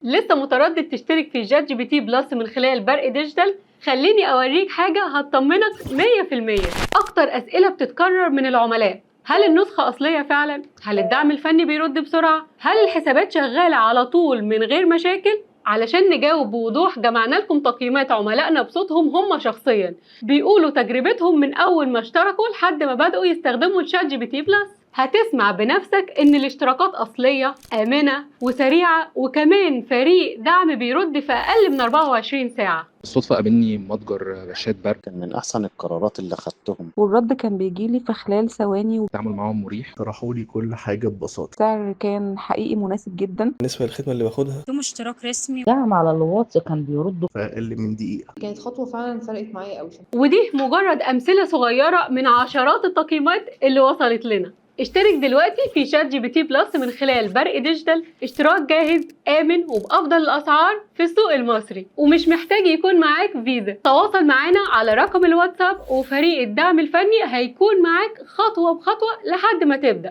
لسه متردد تشترك في ChatGPT Plus من خلال برق ديجيتال؟ خليني اوريك حاجة هتطمنك 100%. اكتر اسئلة بتتكرر من العملاء: هل النسخة أصلية فعلا؟ هل الدعم الفني بيرد بسرعة؟ هل الحسابات شغالة على طول من غير مشاكل؟ علشان نجاوب بوضوح، جمعنا لكم تقييمات عملائنا بصوتهم هم شخصيا، بيقولوا تجربتهم من أول ما اشتركوا لحد ما بدأوا يستخدموا ChatGPT Plus. هتسمع بنفسك إن الاشتراكات أصلية، آمنة وسريعة، وكمان فريق دعم بيرد في أقل من 24 ساعة. بالصدفة قابلني متجر شات برق. كان من أحسن القرارات اللي خدتهم. والرد كان بيجيلي في خلال ثواني. التعامل معاهم مريح. شرحوا لي كل حاجة ببساطة. السعر كان حقيقي مناسب جدا. بالنسبة للخدمة اللي باخدها. عندهم اشتراك رسمي. دعم على الواتس كان بيردوا. في أقل من دقيقة. كانت خطوة فعلا فرقت معايا قوي. ودي مجرد أمثلة صغيرة من عشرات التقييمات اللي وصلت لنا. اشترك دلوقتي في ChatGPT Plus من خلال برق ديجيتال، اشتراك جاهز، آمن وبأفضل الأسعار في السوق المصري، ومش محتاج يكون معاك فيزا. تواصل معانا على رقم الواتساب، وفريق الدعم الفني هيكون معاك خطوة بخطوة لحد ما تبدأ.